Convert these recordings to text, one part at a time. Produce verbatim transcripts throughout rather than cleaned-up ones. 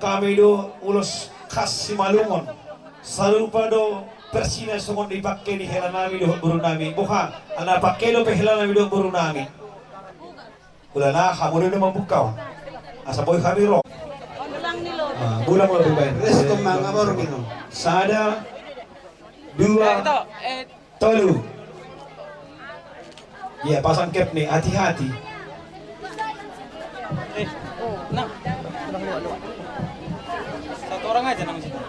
Hami do ulos khas Simalungun. Sarupa do persina songon dipangke ni helanami dohot borunami. Boha, ala pangke dope helanami dohot borunami. Hulana hamu do na mambuka on. Asa boi hami ro. Ah, bulang lo dibaen. Sada, dua, tolu. Iya, pasang cap nih, hati-hati. Eh, nah. Satu orang aja nang situ.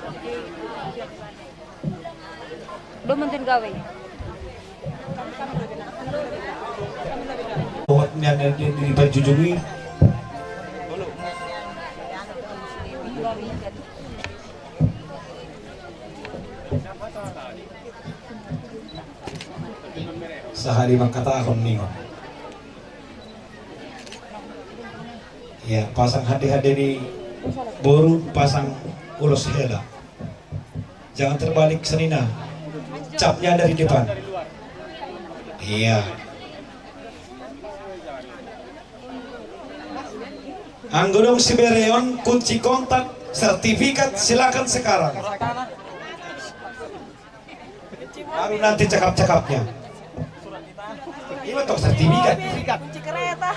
Belum mungkin gawe. Buat nian di, di, di panjujungi. Sahali mangkatahon ningon. Iya, pasang hade-hade ni boru, pasang ulos hela. Jangan terbalik senina. Capnya dari depan. Iya. Anggo dung sibereon kunci kontak, sertifikat, silakan sekarang. Baru nanti cakap-cakapnya. Ini mah tong sertifikat. Kunci kereta.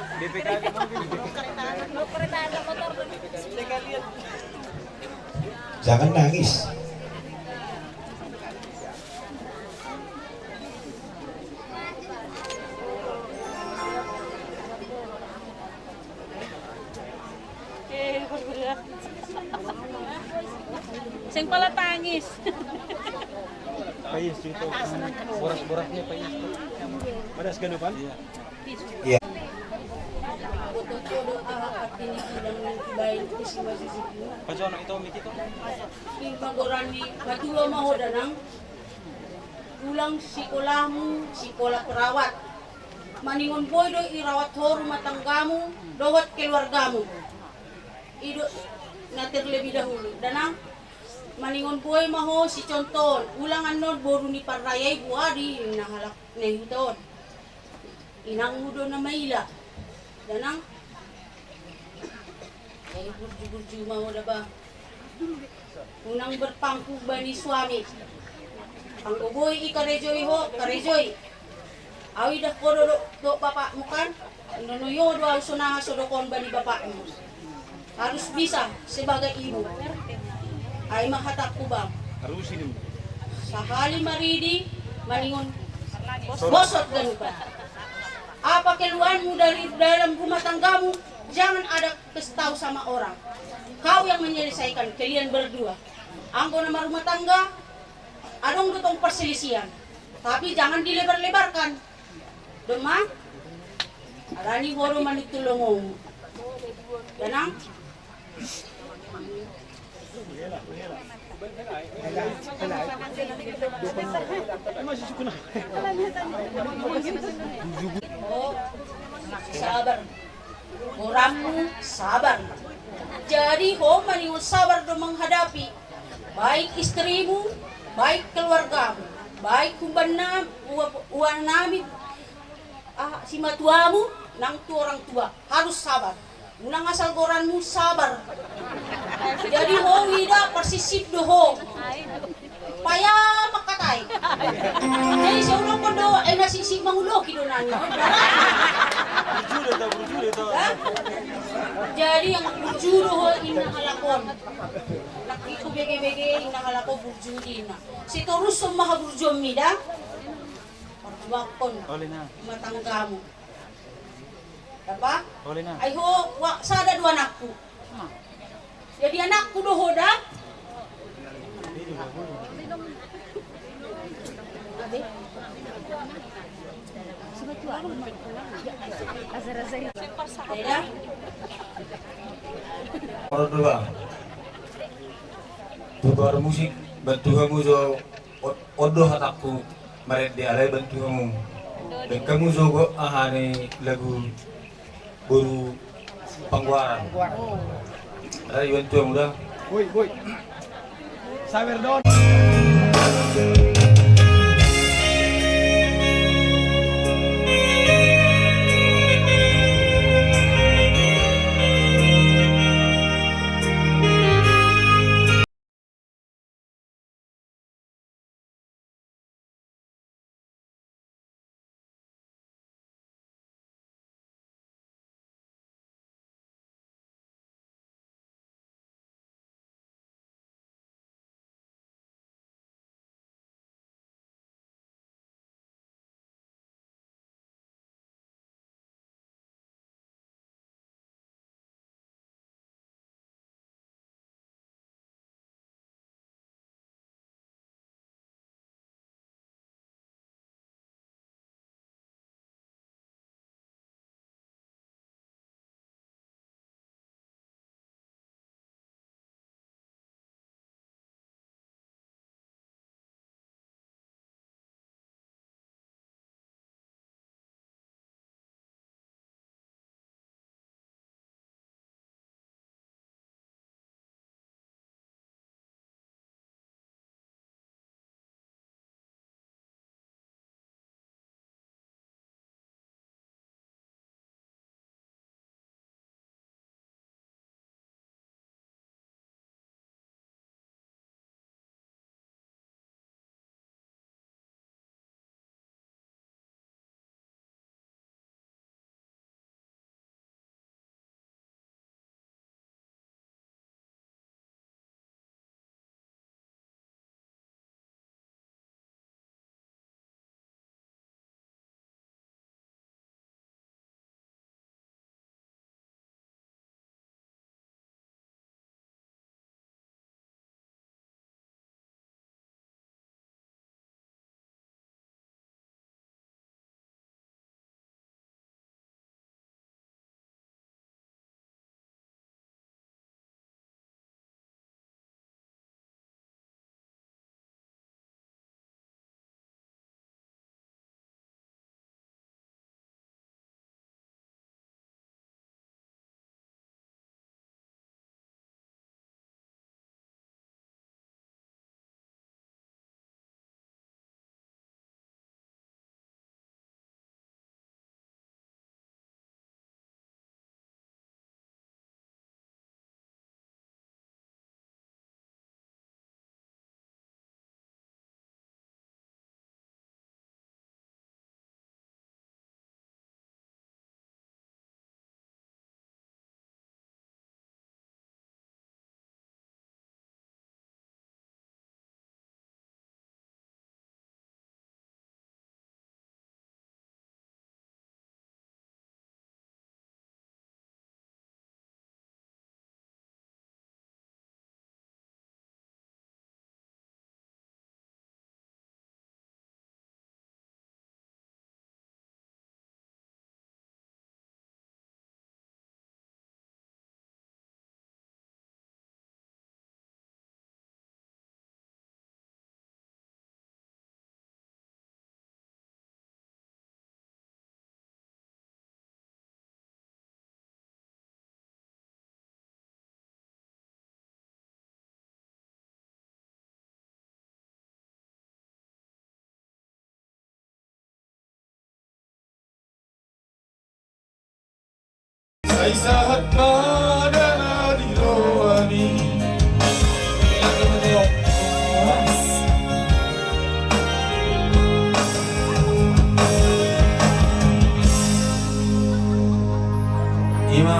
Jangan nangis. Sing pala tangis. Pais itu. Boras-borasnya pais. Panas kan, Pan? Iya. Iya. Pajono itu, Miki, itu. Ima goran ni matua ma ho, Danang. Ulang sikolamu, sikola perawat. Maningon boi do irawat ho rumah tanggamu dohot keluargamu. I do na terlebih dahulu, Danang. Maningon boi ma ho sicontohon, ulang annon boru ni parraya i, buari na halak na i huta on. Inangmu do na maila, Danang. Jadi burju-burju ma ho da ba. Unang berpangku bani suami. Anggo boi i karejoi ho, karejoi. Au idah ho do, do, do bapakmu kan. Nono i ho do au sonang so dokon bani bapakmu. Harus bisa sebagai ibu. Ai ma hatangku bang. Harus ini. Sahali maridi maningon bosot ganupa. Apa keluhanmu dari dalam rumah tanggamu, jangan ada kasih tahu sama orang. Kau yang menyelesaikan, kalian berdua. Anggo na marumah tangga, adong do tong perselisihan. Tapi jangan dilebar-lebarkan. Doma? Alani ho do manuntun longomu. Danang? Oh, sabar. Goranmu sabar. Jadi ho maningon sabar do menghadapi baik istrimu, baik keluargamu, baik hubanna, ua-, uanami, ah, simatuamu, nang tu orang tua, harus sabar. Unang asal goranmu sabar. Jadi ho ida parsisip do ho. Paya mangkatai. Jadi seulokon do, eh, na sisip manguloki do nani. Burju do ta, burju do ta. Hah? Jadi yang burju do ho inna halak on. Laki ku bege-bege inna halak on burju di inna. Sitorushon ma haburjuonmi da. Parjuangkon. Oleh na. Rumah tanggamu. Apa? Ai ho, wa, sada do anakku. Jadi anakku do ho da. Ora dua. Tukar musik, bantu hamu jo. On do hatangku, marende alai bantu hamu. Baen hamu jo go aha ni lagu boru Panggoaran. Alai bantu hamu da. Boi, boi. Sabar don. Sahat pada na di rohani. Ima,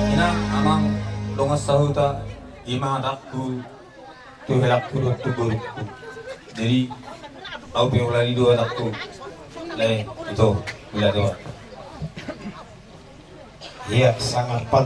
inang, amang, dongan sahuta, ima anakku, tu helakku dohot tu borungku. Jadi, au pe ula ni dua anakku. Lai, ito, ula dua. Ia, sangat pat